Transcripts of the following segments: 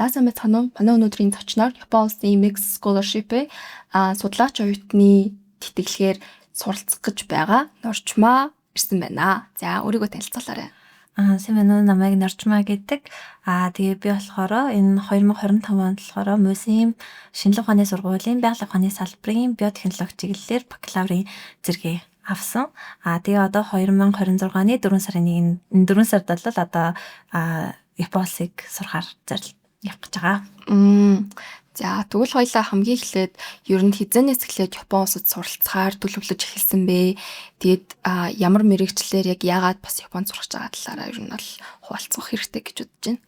За, сайн байцгаана уу? Манай өнөөдрийн зочноор Япон улсын MEXT Scholarship-ийн судлаач оюутны тэтгэлгээр суралцах гэж байгаа Норчмаа ирсэн байна. За, өөрийгөө танилцуулаарай. Аа, сайн байна уу? Намайг Норчмаа гэдэг. Тэгээ би болохоор энэ 2025 онд болохоор МУС-ийн шинжлэх ухааны сургуулийн байгалийн ухааны салбарын биотехнологи чиглэлээр бакалаврын зэргээ авсан. Тэгээ одоо 2026 оны 4 сарын 1 4 сард бол одоо Япон улсыг сурахаар зорилт явах гэж байгаа. За, тэгвэл хоёлаа хамгийн эхлээд ер нь хэзээнээс эхлээд Япон улсад суралцахаар төлөвлөж эхэлсэн бэ? Тэгээд ямар мэргэжлээр, яг яагаад бас Японд сурах гэж байгаа талаараа ер нь бол хуваалцах хэрэгтэй гэж бодож байна.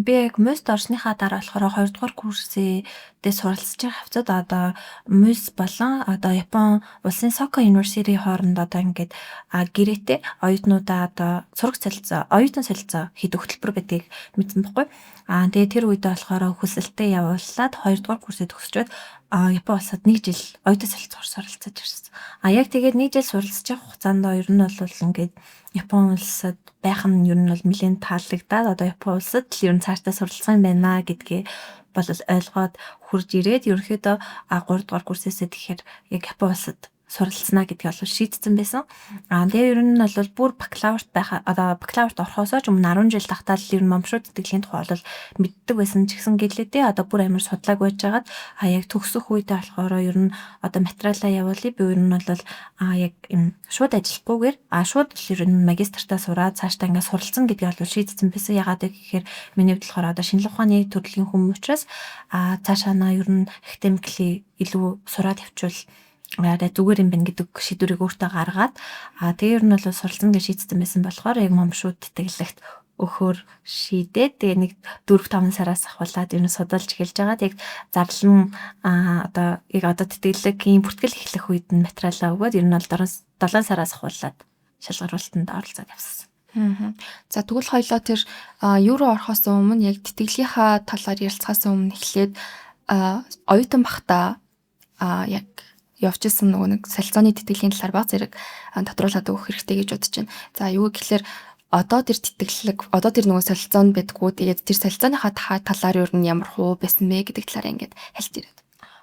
Би яг МУС-д орсныхаа дараа болохоор 2 дугаар курсээ суралцж байгаа хавцад одоо МУС болон одоо Япон улсын Сока University хооронд одоо ингээд гэрээтэй оюутнуудаа одоо сурах солилцоо, оюутан солилцоо хийдэг хөтөлбөр гэдгийг мэдсэн байхгүй. Тэгээ тэр үедээ болохоор хүсэлтээ явуулаад 2 дугаар курсээ төгсчөөд Япон улсад нэг жил оюутан солилцоогоор суралцаж ирсэн. Яг тэгээд нэг жил суралцж явах хугацаанд ер нь бол ингээд Япон улсад байх нь ер нь бол нэлээд таалагдаад, одоо Япон улсад л ер нь цаашдаа суралцах юм байна гэдгээ бол ойлгоод хурж ирээд, ерөнхийдөө 3 дугаар курсээсээ тэгэхээр яг Япон улсад суралцсанаа гэдгийг бол шийдсэн байсан. Тэгээ ер нь бол бүр бакалаврт байх, одоо бакалаврт орохоосоо ч өмнө 10 жил тахтаа л ер нь Момбошү тэтгэлийн тухай бол мэддэг байсан ч гэсэн гэлээ дээ, одоо бүр амар судлаагүй байжгаад, яг төгсөх үедээ болохоор ер нь одоо материалаа явуулъя. Би ер нь бол яг юм шууд ажиллахгүйгээр шууд ер нь магистртаа сураад цаашдаа ингээд суралцсан гэдгийг бол шийдсэн байсан. Ягаад гэхээр миний хувьд болохоор одоо шинжлэх ухааны төрлийн хүмүүс учраас цаашаа на ер нь academically илүү сураад явчвал арай зүгээр юм байна гэдэг шийдвэрийг өөртөө гаргаад, тэгээ ер нь бол суралцсан гэж шийдсэн байсан болохоор яг Момбошү тэтгэлэгт өгөхөөр шийдээд, тэгээ нэг 4 5 сараас ахуулаад ер нь судалж эхэлж байгаад, яг зарлан одоо яг одоо тэтгэлгийн бүртгэл эхлэх үед нь материалаа өгөөд, ер нь бол 7 сараас ахуулаад шалгаруулалтанд оролцоод явсан. За, тэгвэл хоёлоо тэр юу руу орохоос өмнө, яг тэтгэлгийнхаа талаар ярилцахаас өмнө эхлээд оюутан байхдаа яг явж исэн нөгөө нэг солилцооны тэтгэлийн талаар бага зэрэг тодруулаад өгөх хэрэгтэй гэж бодож байна. За, юу гэхээр одоо тэр тэтгэлэг, одоо тэр нөгөө солилцоонд байдггүй. Тэгээд тэр солилцооныхаа талаар ер нь ямар хуу байсан бэ гэдэг талаар ингээд хальт ирээд.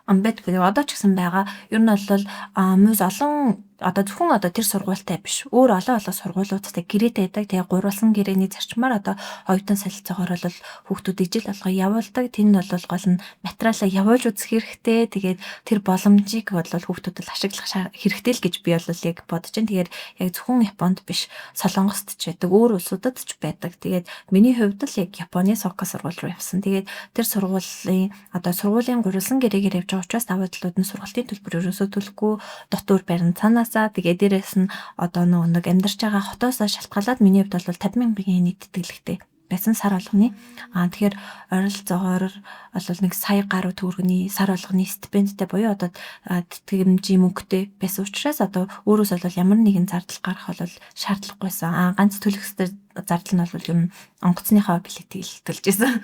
Байдгүй. Одоо ч гэсэн байгаа. Ер нь бол МУС олон, одоо зөвхөн одоо тэр сургуультай биш. Өөр олон олон сургуулиудтай гэрээтэй байдаг. Тэгээ гурвалсан гэрээний зарчмаар одоо оюутан солилцоогоор бол хүүхдүүдийг жил болгон явуулдаг. Тэнд бол гол нь материалаа явуулж үзэх хэрэгтэй. Тэгээд тэр боломжийг бол хүүхдүүдэд ашиглах хэрэгтэй л гэж би бол яг бодож байна. Тэгэхээр яг зөвхөн Японд биш, Солонгост ч байдаг, өөр улсуудад ч байдаг. Тэгээд миний хувьд л яг Японы Сока сургууль руу явсан. Тэгээд тэр сургуулийн одоо сургуулийн гурвалсан гэрээгээр явж байгаа учраас давуу талууд нь сургалтын төлбөр ерөөсөө төлөхгүй, дотуур барин цаанаасаа, тэгээ дээрэс нь одоо нөгөө нэг амьдарч байгаа хотоосоо шалтгаалаад миний хувьд бол 50 мянган йений тэтгэлэгтэй байсан сар болгоны. Тэгэхээр ойролцоогоор бол нэг сая гаруй төгрөгийн сар болгоны стипендтэй буюу одоо тэтгэмжийн мөнгөтэй байсан учраас одоо өөрөөс бол ямар нэгэн зардал гарах бол шаардлагагүйсэн. Ганц төлөх ёстой зардал нь бол ер нь онгоцныхоо билетийг л төлж исэн.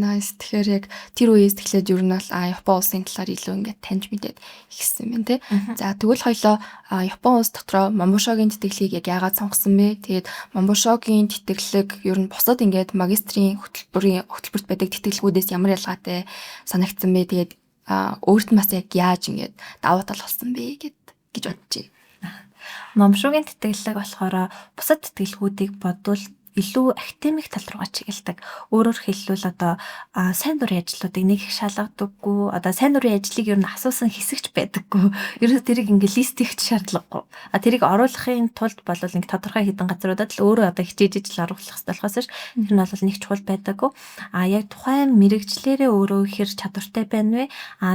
Nice. Тэгэхээр яг тэр үеэс эхлээд ер нь бол Япон улсын талаар илүү ингээд таньж мэдээд эхэлсэн юм те. За, тэгвэл хоёлоо Япон улс дотроо Момбошогийн тэтгэлгийг яг яагаад сонгосон бэ? Тэгээд Момбошогийн тэтгэлэг ер нь бусад ингээд магистрийн хөтөлбөрт байдаг тэтгэлгүүдээс ямар ялгаатай санагдсан бэ? Тэгээд өөрт нь бас яг яаж ингээд давуу тал болсон бэ гэж бодож байна. Момбошүгийн тэтгэлэг болохоор бусад тэтгэлгүүдийг бодвол илүү академик тал руугаа чиглэдэг. Өөрөөр хэлбэл, одоо сайн дурын ажлуудыг нэг их шалгадаггүй. Одоо сайн дурын ажлыг ер нь асуусан хэсэгч байдаггүй. Ерөөс тэрийг ингээ list хийх шаардлагагүй. Тэрийг оруулахын тулд бол нэг тодорхой хэдэн газруудад л өөрөө одоо хичээж ижил оруулах хэрэгтэй болохоос ш тэр нь бол нэг чухал байдаггүй. Яг тухайн мэргэжлээрээ өөрөө хэр чадвартай байна вэ?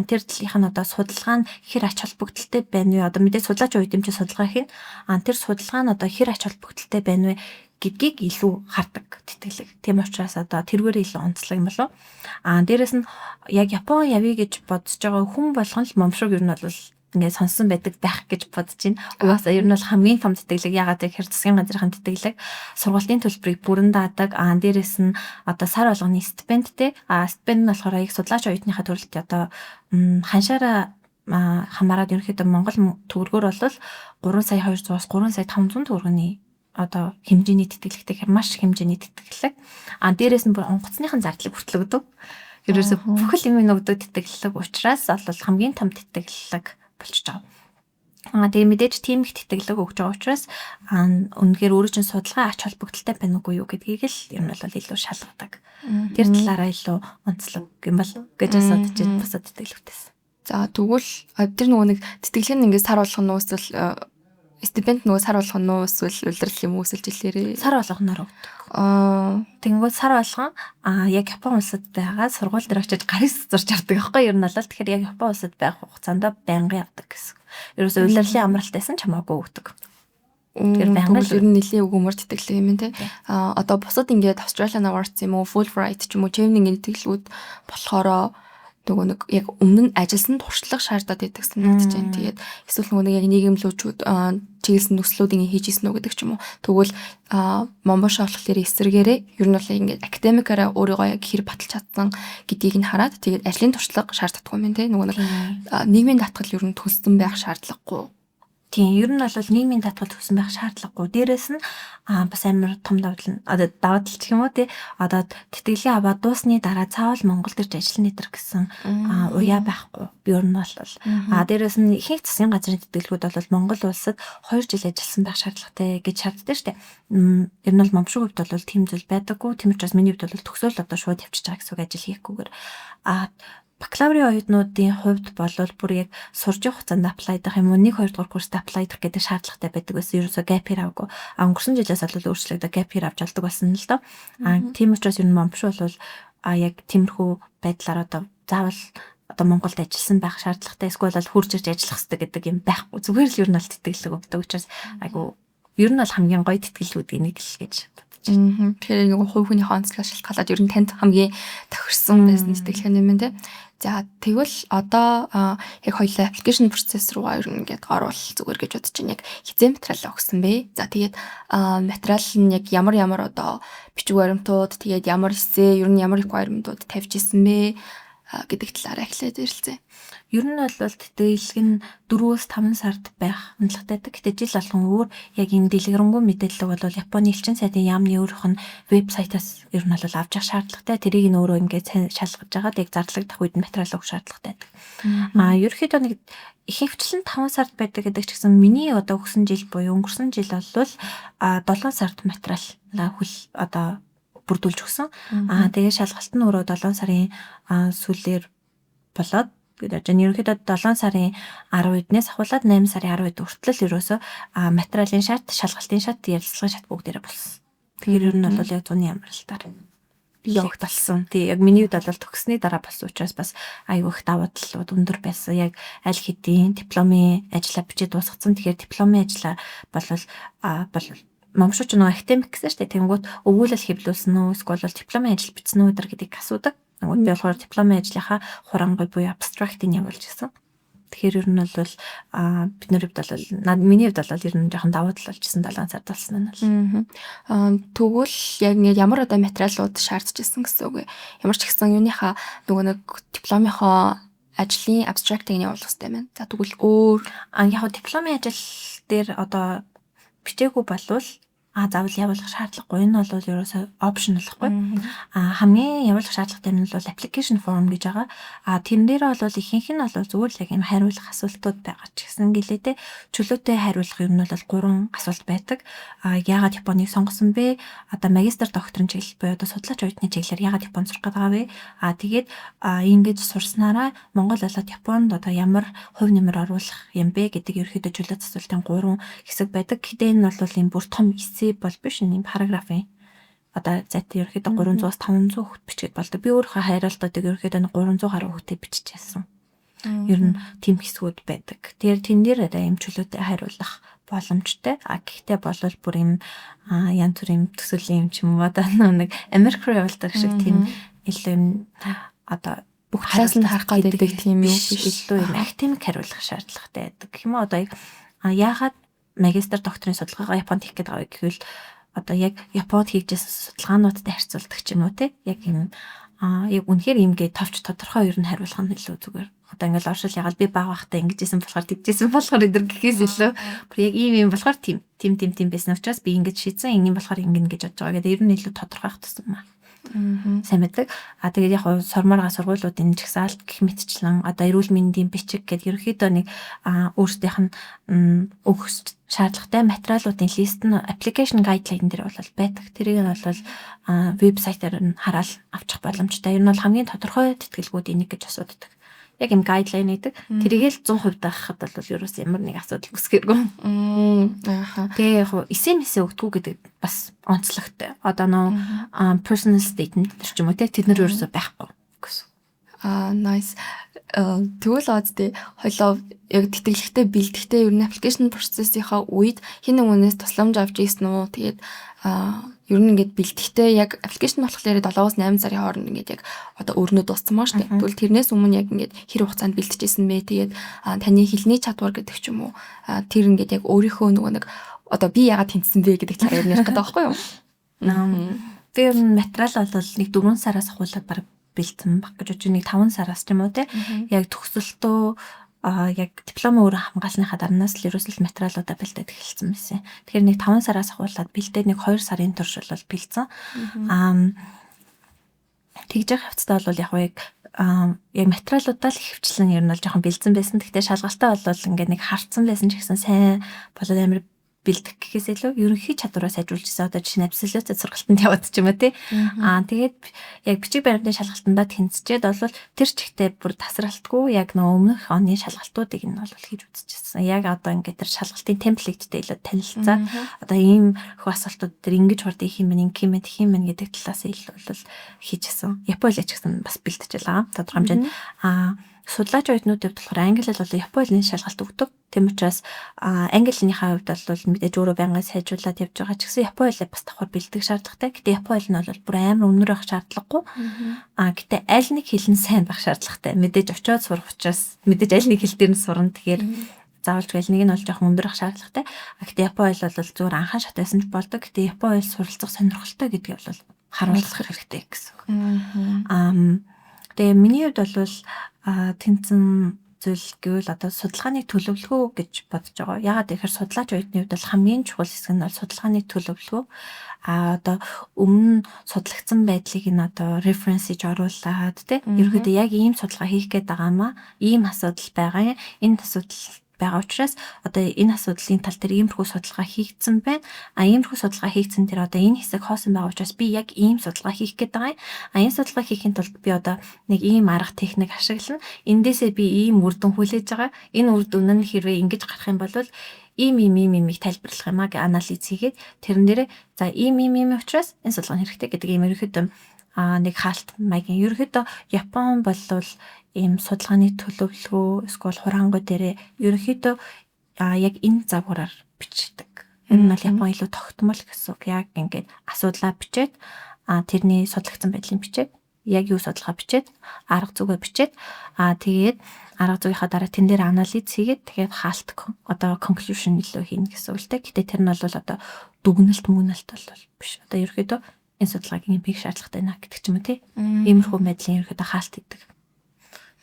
Тэр талынх нь одоо судалгаа нь хэр ач холбогдолтой байна вэ? Одоо мэдээ судлаач үед юм чи судалгаа хийн. Тэр судалгаа нь одоо хэр ач холбогдолтой байна вэ гэдгийг илүү хардаг тэтгэлэг. Тийм учраас одоо тэргээр илүү онцлог юм болов. Дээрэс нь яг Япон явъя гэж бодож байгаа хүн болгон л Момбошүг ер нь бол ингээд сонссон байдаг байх гэж бодож байна. Угаасаа ер нь бол хамгийн том тэтгэлэг. Ягаад гэхээр засгийн газрын тэтгэлэг, сургалтын төлбөрийг бүрэн даадаг. Дээрэс нь одоо сар болгоны стипендтэй. Стипенд нь болохоор яг судлаач оюутныхаа төрөлт одоо ханшаараа хамаарат ерөнхийдөө Монгол төгрөгөөр бол 3 сая 200-аас 3 сая 500 төгрөгийн одоо хэмжээний тэтгэлэгтэй, маш хэмжээний тэтгэлэг. А дээрээс нь бүр онгоцныхын зардлыг хүртэл өгдөг. Ерөөсө бүх л юм өгдөг тэтгэлэг учраас бол хамгийн том тэтгэлэг болчихж байгаа. Тэгээ мэдээж тийм их тэтгэлэг өгж байгаа учраас үнэхээр өөрөө чинь судалгаа ач холбогдолтой байна уугүй юу гэдгийг л ер нь бол илүү шалгадаг. Тэр талаараа илүү онцлог юм бол гэж асуудаж бусад тэтгэлгүүдээс. За, тэгвэл тэр нөгөө нэг тэтгэлэг нь ингээд сар болгоно уу, эсвэл стипенд нөгөө сар болгоно уу, эсвэл улирал юм уу, эсвэл жилээрээ? Сар болгоноор өгдөг. Тэгэнгүүт сар болгон яг Япон улсад байгаа сургууль дээр очиж гарын үсэг зурж авдаг байхгүй юу? Ер нь бол тэгэхээр яг Япон улсад байх хугацаанд байнгын авдаг гэсэн. Ерөөсөө улирлын амралт байсан ч хамаагүй өгдөг. Тэгэхээр байнгын л ер нь нэлийн өгөөмөр тэтгэлэг юм те. Одоо бусад ингээд Australian Awards юм уу, Fulbright ч юм уу, Chevening тэтгэлгүүд болохоро нөгөө нэг яг өмнө нь ажилласан туршлага шаардаад байдаг санагдаж байна. Тэгээд эсвэл нөгөө нэг яг нийгэмлүүчүүд чиглэсэн төслүүд ингэ хийж исэн үү гэдэг ч юм уу. Тэгвэл Монбошо болохоор эсрэгээрээ ер нь бол ингээд academic аараа өөрийгөө яг хэр баталж чадсан гэдгийг нь хараад, тэгээд ажлын туршлага шаарддаггүй юм те. Нөгөө нэг нийгмийн даатгал ер нь төлсөн байх шаардлагагүй. Тийм, ер нь бол нийгмийн даатгал төлсөн байх шаардлагагүй. Дээрээс нь бас амар том давуу тал нь, одоо давуу тал гэх юм уу тий, одоо тэтгэлгээ аваад дуусны дараа цаавал Монголд ирж ажиллана нэтэр гэсэн уяа байхгүй. Ер нь бол дээрээс нь ихэнх засгийн газрын тэтгэлгүүд бол Монгол улсад 2 жил ажилласан байх шаардлагатай гэж шаарддаг шүү дээ. Ер нь бол Момшиг хувьд бол тийм зүйл байдаггүй. Тийм учраас миний хувьд бол төгсөөл одоо шууд явчихж байгаа гэсэн үг, ажил хийхгүйгээр. Бакалаврын оюутнуудын хувьд болвол бүр яг сурж явах хугацаанд apply дах юм уу, 1 2 дугаар курст apply дах гэдэг шаардлагатай байдаг байсан. Ерөөсөө gap year аваагүй. Өнгөрсөн жилээс бол өөрчлөгдөд gap year авч болдог болсон л доо. Тийм учраас ер нь Момшуу бол яг тиймэрхүү байдлаар одоо заавал одоо Монголд ажилласан байх шаардлагатай, эсвэл бол хурж ирж ажиллах хэрэгтэй гэдэг юм байхгүй. Зүгээр л ер нь бол тэтгэлэг өгдөг учраас айгу ер нь бол хамгийн гоё тэтгэлгүүдийн нэг л гэж бодож байна. Тэгэхээр нөгөө хувь хүнийхээ онцлогоос шалтгаалаад ер нь танд хамгийн тохирсон байсан тэтгэлэг юм байна те. За, тэгвэл одоо яг хоёлаа application process руугаа ер нь ингээд орвол зүгээр гэж бодож байна. Яг хэзээ материал өгсөн бэ? За, тэгээд материал нь яг ямар ямар одоо бичиг баримтууд, тэгээд ямар эссе, ер нь ямар requirement ууд тавьж исэн бэ гэдэг талаар эхлээд ярилцъя. Ер нь бол тэтгэлэг нь 4-5 сард байх хандлагатай байдаг. Гэтэ жил болгон өөр. Яг энэ дэлгэрэнгүй мэдээлэл бол Японы элчин сайдын яамны өөрийнх нь вебсайтаас ер нь бол авч явах шаардлагатай. Тэрийг нь өөрөө ингээд шалгаж агаад яг зарлагдах үед материал өгөх шаардлагатай байдаг. Ерөнхийдөө нэг ихэвчлэн 5 сард байдаг гэдэг ч гэсэн миний одоо өгсөн жил буюу өнгөрсөн жил бол 7 сард материал хүл одоо бүрдүүлж өгсөн. Тэгээ шалгалт нь өөрөө 7 сарын сүүлээр болоод гэж байна. Ерөнхийдөө 7 сарын 10-ээс ахуулаад 8 сарын 10 хүртэл ерөөсөө материалын шат, шалгалтын шат, ярилцлагын шат бүгдээрээ болсон. Тэгэхээр ер нь бол яг зуны амралтаар явагдалсан. Тий, яг миний хувьд бол төгссөний дараа болсон учраас бас айгүй их давуу талууд өндөр байсан. Яг аль хэдийн дипломын ажлаа бичээд дуусгацсан. Тэгэхээр дипломын ажлаа болвол бол момшууч нөгөө academic гэсэн шүү дээ. Тэнгүүт өгүүлэл хэвлүүлсэн үү, эсвэл бол дипломын ажил бичсэн үү гэдгийг асуудаг. Тэгвэл би болохоор дипломын ажлынхаа хурангуй буюу abstract ыг явуулж гисэн. Тэгэхээр ер нь бол бидний хувьд бол, миний хувьд бол ер нь жоохон давуу тал болчихсон 7 сард болсон нь бол. Тэгвэл яг ингээд ямар одоо материалууд шаардж исэн гэсэн үг вэ? Ямар ч гэсэн юуныхаа нөгөө нэг дипломынхоо ажлын abstract ыг явуулах хэрэгтэй байна. За, тэгвэл өөр Яг дипломын ажил дээр одоо бичээгүй болвол заавал явуулах шаардлагагүй. Энэ бол ерөөсөө optional байхгүй. Хамгийн явуулах шаардлагатай нь бол application form гэж байгаа. Тэрэн дээр бол ихэнх нь бол зүгээр л яг юм хариулах асуултууд байгаа ч гэсэн гэлээ те. Чөлөөтэй хариулах юм нь бол гурван асуулт байдаг. Яагаад Японыг сонгосон бэ? Одоо магистр, докторын чиглэл буюу одоо судлаач оюутны чиглэлээр яагаад Японд сурах гээд байгаа вэ? Тэгээд ингэж сурснараа Монгол болоод Японд одоо ямар хувь нэмэр оруулах юм бэ гэдэг ерөнхийдөө чөлөөт асуултын гурван хэсэг байдаг. Гэхдээ энэ бол юм бүр том эссе бол биш, энэ параграфын одоо зайт ерөнхийдөө 300-аас 500 хүүхэд бичгээд болдог. Би өөрийнхөө хариултуудыг ерөнхийдөө 300 гаруй хүүхдээ биччихсэн. Ер нь тийм хэсгүүд байдаг. Тэгэхээр тэн дээр одоо юм чөлөөтэй хариулах боломжтой. Гэхдээ болвол бүр юм янз бүрийн төсөлийн юм ч юм уу, одоо нэг Америк руу явуулдаг шиг тийм илүү юм одоо бүх талаас нь харах гэдэг тийм юу биш, илүү юм academic хариулах шаардлагатай байдаг. Гэх юм уу, одоо яагаад магистр, докторийн судалгаагаа Японд хийх гээд байгаа вэ гэвэл одоо яг Японд хийжсэн судалгаануудтай харьцуулдаг ч юм уу те. Яг юм яг үнэхээр имгээ товч тодорхой ер нь хариулах нь илүү зүгээр. Одоо ингээл оршил ягаал би бага байхдаа ингэжсэн болохоор тэгжсэн болохоор энэ гэхээс илүү бүр яг ийм юм болохоор тийм тийм тийм тийм байсан учраас би ингэж шийдсэн, ийм болохоор ингэнэ гэж бодож байгаа гэдэг ер нь илүү тодорхой тусам сайн байдаг. А тэгээд яг сурмаарга сургуулиудын жагсаалт гэх мэтчлэн одоо эрүүл мэндийн бичиг гэдэг ерөнхийдөө нэг өөрсдийнх нь өгөх шаардлагатай материалуудын list нь application guideline дээр бол байдаг. Тэрийг нь бол вебсайтаар нь хараад авчих боломжтой. Ер нь бол хамгийн тодорхой тэтгэлгүүдийн нэг гэж асуудаг. Яг юм guideline гэдэг. Тэрийг л 100% дагахад бол ерөөс ямар нэг асуудал үүсгэргүй. Тэгээ яг SMS өгдөггүй гэдэг бас онцлогтой. Одоо нөө personal statement тэр ч юм уу те, тэд нар ерөөсөө байхгүй гэсэн. Аа, nice. Тэгвэл оз тий, хоёлоо яг тэтгэлэгтээ бэлтгэхдээ ер нь application process-ийнхаа үед хэн нэгнээс тусламж авч ийсэн үү? Тэгээд ер нь ингээд бэлтгэхдээ яг application болохоор 7-оос 8 сарын хооронд ингээд яг одоо өрнөө дууссан маа шүү дээ. Тэгвэл тэрнээс өмнө яг ингээд хэр хугацаанд бэлтжижсэн бэ? Тэгээд таны хэлний чадвар гэдэг ч юм уу, тэр ингээд яг өөрийнхөө нөгөө нэг одоо би яагаад тэнцсэн бэ гэдэг талаар ер нь ярих гэдэг байхгүй юу? Би ер нь материал бол нэг 4 сараас ахуулаад баг бэлдсэн баг гэж бодож, нэг 5 сараас ч юм уу те. Яг төгсөлтөө яг диплом өөрөө хамгаалсныхаа дараанаас л ерөөсөл материалуудаа бэлдээд эхэлсэн байсан. Тэгэхээр нэг 5 сараас ахуулаад бэлдээд нэг 2 сарын турш бол бэлдсэн. Тэгж явах явцдаа бол яг яг материалуудаа л ихэвчлэн ер нь бол жоохон бэлдсэн байсан. Гэхдээ шалгалтаа бол ингээд нэг харцсан байсан ч гэсэн сайн болоод амар бэлдэх гэхээс илүү ерөнхий чадвараа сайжруулж ирсэн. Одоо жишээ нь absolute сургалтанд яваад ч юм уу тий. Аа, тэгээд яг бичиг баримтын шалгалтандаа тэнцчихэд бол тэр чигтээ бүр тасралтгүй яг нөө өмнөх оны шалгалтуудыг нь бол хийж үзчихсэн. Яг одоо ингээд тэр шалгалтын template тэй илүү танилцаад, одоо ийм их асуултууд дээр ингэж хурд их юм байна, ингэх юм байна, тэгэх юм байна гэдэг талаас илүү бол хийжсэн. Япон хэл ч гэсэн бас бэлдэж байгаа. Тодорхой хэмжээнд судлаач оюутнуудын хувьд болохоор англи хэл болон япон хэлний шалгалт өгдөг. Тийм учраас англи хэлнийхээ хувьд бол мэдээж өөрөө байнгын сайжруулад явж байгаа ч гэсэн япон хэлээ бас давхар бэлдэх шаардлагатай. Гэтэ япон хэл нь бол бүр амар өндөр байх шаардлагагүй. Гэтэ аль нэг хэл нь сайн байх шаардлагатай. Мэдээж очиод сурах учраас мэдээж аль нэг хэл дээр нь сурна. Тэгэхээр заавалж аль нэг нь бол жоохон өндөр байх шаардлагатай. Гэтэ япон хэл бол зүгээр анхан шат байсан ч болдог. Гэтэ япон хэл суралцах сонирхолтой гэдгийг бол харуулах хэрэгтэй гэсэн үг. Тэгээ миний хувьд бол тэнцэн зүйл гэвэл одоо судалгааны төлөвлөгөө гэж бодож байгаа. Яагаад гэхээр судлаач оюутны хувьд бол хамгийн чухал хэсэг нь бол судалгааны төлөвлөгөө. Одоо өмнө судлагдсан байдлыг нь одоо reference хийж оруулаад тий, ерөнхийдөө яг ийм судалгаа хийх гээд байгаа маа, ийм асуудал байгаа юм. Энэ асуудал байгаа учраас одоо энэ асуудлын тал дээр иймэрхүү судалгаа хийгдсэн байна. А иймэрхүү судалгаа хийгдсэн тэр одоо энэ хэсэг хоосон байгаа учраас би яг ийм судалгаа хийх гээд байгаа юм. А энэ судалгаа хийхийн тулд би одоо нэг ийм арга техник ашиглана. Эндээсээ би ийм үр дүн хүлээж байгаа. Энэ үр дүн нь хэрвээ ингэж гарах юм бол ийм ийм ийм имийг тайлбарлах юм а гэ анализ хийгээд, тэрэн дээрээ за ийм ийм ийм учраас энэ судалгаа хэрэгтэй гэдэг ийм ерөнхийдөө нэг хаалт маягийн. Ерөнхийдөө Япон болвол ийм судалгааны төлөвлөгөө эсвэл хураангуй дээрээ ерөнхийдөө яг энэ загвараар бичдэг. Энэ нь бол Япон илүү тогтмол гэсэн үг. Яг ингээд асуудлаа бичээд, тэрний судлагдсан байдлыг бичээд, яг юу судалгаа бичээд, арга зүгээ бичээд, тэгээд арга зүйнхаа дараа тэн дээр анализ хийгээд, тэгээд хаалт одоо conclusion илүү хийнэ гэсэн үг л дээ. Гэтэ тэр нь бол одоо дүгнэлт мүгнэлт бол биш. Одоо ерөнхийдөө энэ судалгааг ийм хийх шаардлагатай байна гэдэг ч юм уу тий. Иймэрхүү байдлын ерөнхийдөө хаалт хийдэг.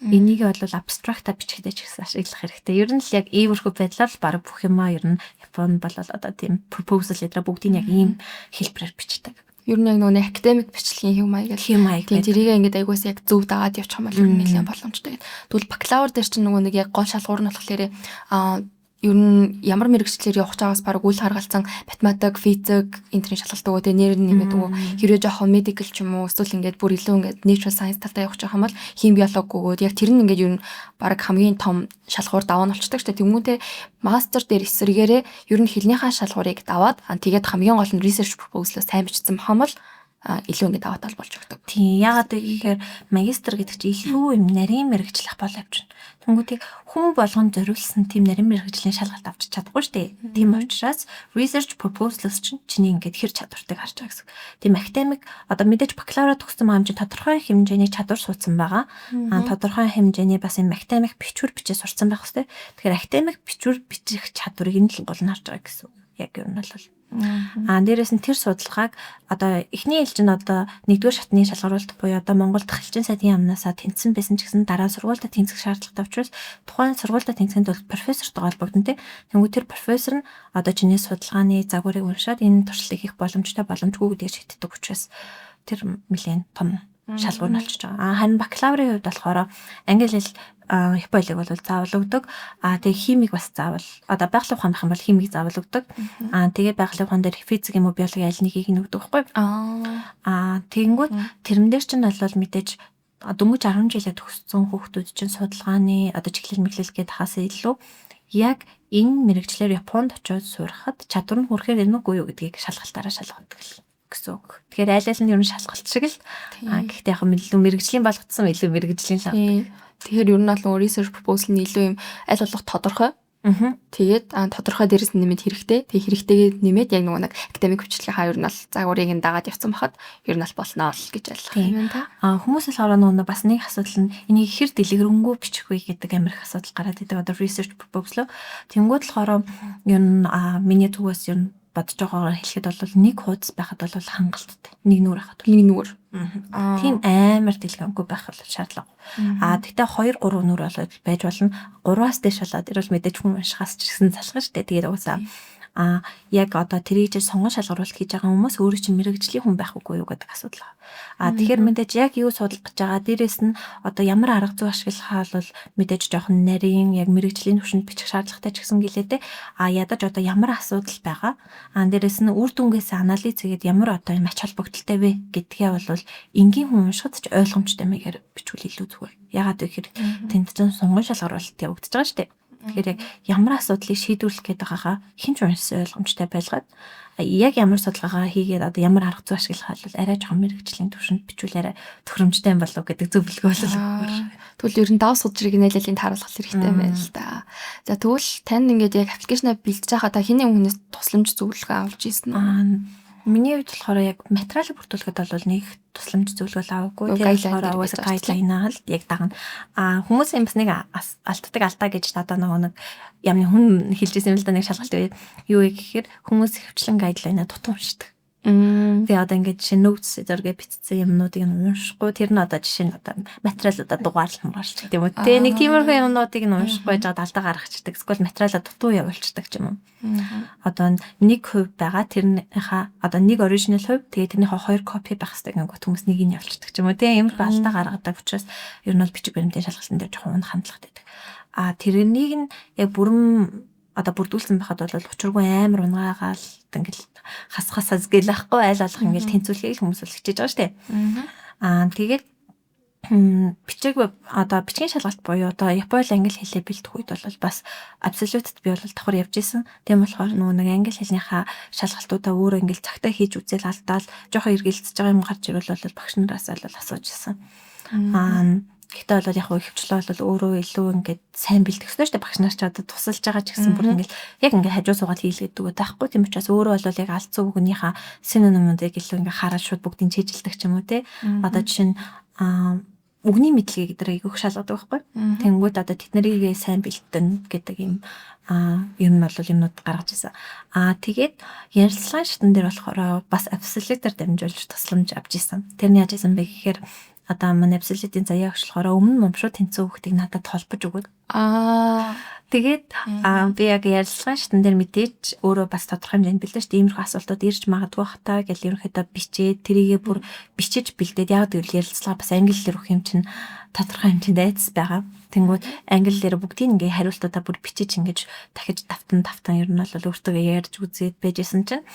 Энийг бол abstract аа бичихдээ ч гэсэн ашиглах хэрэгтэй. Ер нь л яг иймэрхүү байдлаар л баг бүх юмаа ер нь Япон бол одоо тийм proposal эдрэ бүгдийг яг ийм хэлбэрээр бичдэг. Ер нь яг нөгөө академик бичлэгийн хэв маяг л хэв маяг. Тийм, тэрийг ингээд айгуус яг зөв дагаад явчих юм бол ер нь нэлээд боломжтой. Тэгвэл бакалавр дээр чинь нөгөө нэг яг гол шалгуур нь болохоор ер нь ямар мэргэжлээр явах чаагаас баг үл харгалзан математик, физик энэ төрлийн шалгалт өгөө. Тэгээ нэр нь нэмээд өгөө. Хэрвээ жоохон medical ч юм уу эсвэл ингээд бүр илүү ингээд natural science талдаа явах юм бол хим, биологи өгөөд яг тэр нь ингээд ер нь баг хамгийн том шалгуур даваа нь болчдөг шүү дээ. Тэнгүүтээ мастер дээр эсрэгээрээ ер нь хэлнийхаа шалгуурыг даваад, тэгээд хамгийн гол нь research proposal сайн бичсэн бахам бол илүү ингээд даваа тал болж өгдөг. Тийм. Яагаад гэхээр магистр гэдэг чинь илүү юм нарийн мэргэжлэх болоо явчихна. Тэнгүүтийг хүн болгон зориулсан тийм нарийн мэргэжлийн шалгалт авч чадахгүй шүү дээ. Тийм учраас research proposals чинь чиний ингээд хэр чадвартай харж байгаа гэсэн. Тийм, академик одоо мэдээж бакалавра төгссөн байгаа юм чинь тодорхой хэмжээний чадвар суудсан байгаа. Тодорхой хэмжээний бас юм академик бичвэр бичээ сурцсан байх хэрэгтэй. Тэгэхээр академик бичвэр бичих чадварыг нь л гол нь харж байгаа гэсэн үг. Яг ер нь бол. Дээрээс нь тэр судалгааг одоо эхний ээлжинд одоо нэгдүгээр шатны шалгаруулалт буюу одоо Монгол дахь элчин сайдын яамнаасаа тэнцсэн байсан ч гэсэн дараа сургуультай тэнцэх шаардлагатай учраас тухайн сургуультай тэнцэхэд бол профессортой холбогдно тий. Тэнгүү тэр профессор нь одоо чиний судалгааны загварыг уншаад энэ туршилтыг хийх боломжтой, боломжгүй гэдгийг шийддэг учраас тэр нэлээд том шалгуур нь болчихж байгаа. Харин бакалаврын хувьд болохоор англи хэл, япон хэлийг бол заавал өгдөг. Тэгээ химиг бас заавал, одоо байгалийн ухаан байх юм бол химиг заавал өгдөг. Тэгээ байгалийн ухаан дээр физик юм уу, биологи аль нэгийг нь өгдөг байхгүй. Тэгэнгүүт тэрэн дээр чинь бол мэдээж дөнгөж 10 жилээ төгссөн хүүхдүүд чинь судалгааны одоо чиглэл мэглэл гээд хаас илүү яг энэ мэргэжлээр Японд очиод сурахад чадвар нь хүрэхээр байна уугүй юу гэдгийг шалгалтаараа шалгадаг л гэсэн үг. Тэгэхээр аль аль нь ер нь шалгалт шиг л. Гэхдээ яг илүү мэргэжлийн болгоцсон, илүү мэргэжлийн л. Тэгэхээр ер нь бол research proposal нь илүү юм аль болох тодорхой. Тэгээд тодорхой дээрээс нь нэмээд хэрэгтэй. Тэгээд хэрэгтэйгээ нэмээд яг нөгөө нэг академик хүчлэгийн ер нь бол загварыг нь дагаад явцсан бахад ер нь бол болно л гэж ойлгох юм байна та. Хүмүүс болохоор нөгөө бас нэг асуудал нь энийг хэр дэлгэрэнгүй бичих вэ гэдэг амар их асуудал гараад идэг. Одоо research proposal. Тэнгүүд болохоор ер нь миний зүгээс ер нь бодож байгаагаар хэлэхэд бол нэг хуудас байхад бол хангалттай. Нэг нүүр байхад бол. Нэг нүүр. Тийм амар дэлгэрэнгүй байх бол шаардлага. Тэгтээ 2 3 нүүр болоод байж болно. 3-аас дээш болоод ирвэл мэдээж хүн уншихаас ч гэсэн залхах шүү дээ. Тэгээд угаасаа яг одоо тэрийг чинь сонгон шалгаруулалт хийж байгаа хүмүүс өөрөө чинь мэргэжлийн хүн байх үгүй юу гэдэг асуудал байна. Тэгэхээр мэдээж яг юу судлах гэж байгаа, дээрээс нь одоо ямар арга зүй ашиглахаа бол мэдээж жоохон нарийн яг мэргэжлийн түвшинд бичих шаардлагатай ч гэсэн гэлээ дээ. Ядаж одоо ямар асуудал байгаа. Дээрээс нь үр дүнгээс анализ хийгээд ямар одоо юм ач холбогдолтой вэ гэдгээ бол энгийн хүн уншихад ч ойлгомжтой мэгээр бичвэл илүү зүгээр. Ягаад гэхээр тэнд чинь сонгон шалгаруулалт явагдаж байгаа шүү дээ. Тэгэхээр яг ямар асуудлыг шийдвэрлэх гээд байгаагаа хэн ч уншсан ойлгомжтой байлгаад, яг ямар судалгаагаа хийгээд одоо ямар арга зүй ашиглах бол арай жоохон мэргэжлийн түвшинд бичвэл арай тохиромжтой юм болов гэдэг зөвлөгөө бол өгмөр. Тэгвэл ер нь дав судрыг найлалын тааруулах хэрэгтэй юм байна л да. За, тэгвэл тань ингээд яг application аа бэлдэж байхад та хэний хүнээс тусламж, зөвлөгөө авч ирсэн үү? Миний хувьд болохоор яг материалыг бүрдүүлэхэд бол нэг тусламж, зөвлөгөө аваагүй. Тэр болохоор угаасаа guideline аа л яг дагна. Хүмүүсийн бас нэг алддаг алдаа гэж надад нөгөө нэг ямны хүн хэлжсэн юм л да, нэг шалгалт үед юу вэ гэхээр хүмүүс ихэвчлэн guideline аа дутуу уншдаг. Тэгээ одоо ингээд жишээ notes зэрэг бичсэн юмнуудыг нь уншихгүй, тэр нь одоо жишээ нь одоо материалуудаа дугаарлах муралч гэдэг юм уу. Тэгээ нэг тиймэрхүү юмнуудыг нь уншихгүй жаад алдаа гаргачихдаг. Эсвэл материалаа дутуу явуулчихдаг ч юм уу. Одоо 1% байгаа, тэрнийхээ одоо нэг original хувь, тэгээ тэрнийхээ хоёр copy байх хэрэгтэй гингүүт хүмүүс нэг нь явуулчихдаг ч юм уу. Тэгээ иймэрхүү алдаа гаргадаг учраас ер нь бол бичиг баримтын шалгалтын дээр жоохон унах хандлагатай байдаг. Тэрнийг нь яг бүрэн одоо бүрдүүлсэн байхад бол учиргүй амар унгаагаал ингээл хас хасаас гээл ахгүй, айл алах ингээл тэнцвүүлэхийг хүмүүс бол хичээж байгаа шүү дээ. Тэгээд бичиг, одоо бичгийн шалгалт буюу одоо Япон, англи хэлээ бэлдэх үед бол бас Absolute би бол давхар явж исэн. Тийм болохоор нөгөө нэг англи хэлнийхаа шалгалтуудаа өөрөө ингээл цагтаа хийж үзэл, алдаал жоохон эргэлзэж байгаа юм гарч ирвэл бол багш нараас бол асууж исэн. Гэхдээ бол яг ихэвчлэн бол өөрөө илүү ингээд сайн бэлдэх ёстой шүү дээ. Багш нар ч одоо тусалж байгаа ч гэсэн бүр ингээд яг ингээд хажуу суугаад хийлгээд өгöd байхгүй. Тийм учраас өөрөө бол яг алдсан үгнийхаа синонимуудыг илүү ингээд хараад шууд бүгдийг чэйжилдэг ч юм уу те. Одоо жишээ нь үгний мэдлэгийг гэдэг айгүйх шалгадаг байхгүй. Тэнгүүд одоо тэднэрийгээ сайн бэлтэн гэдэг юм ер нь бол юмнууд гаргаж ирсэн. Тэгээд ярилцлагын шатн дээр болохоор бас Absolute-аар дамжуулж тусламж авч исэн. Тэр нь яаж исэн бэ гэхээр одоо манай Absolute-ийн заяа өгч болохоор өмнө момшуу тэнцсэн хүүхдийг надад холбож өгөөд. Тэгээд би яг ярилцлагын шатн дээр мэдээж өөрөө бас тодорхой хэмжээнд бэлдэн шүү дээ. Иймэрхүү асуултууд ирж магадгүй бах та гэл ерөнхийдөө бичээд, тэрийгээ бүр бичиж бэлдээд, яг гэвэл ярилцлага бас англи хэлээр өгөх юм чинь тодорхой хэмжээнд айдас байгаа. Тэнгүүд англи хэлээр бүгдийг ингээ хариултуудаа бүр бичиж, ингэж дахиж давтан давтан ер нь бол өөртөө ярьж үзээд байжсэн чинь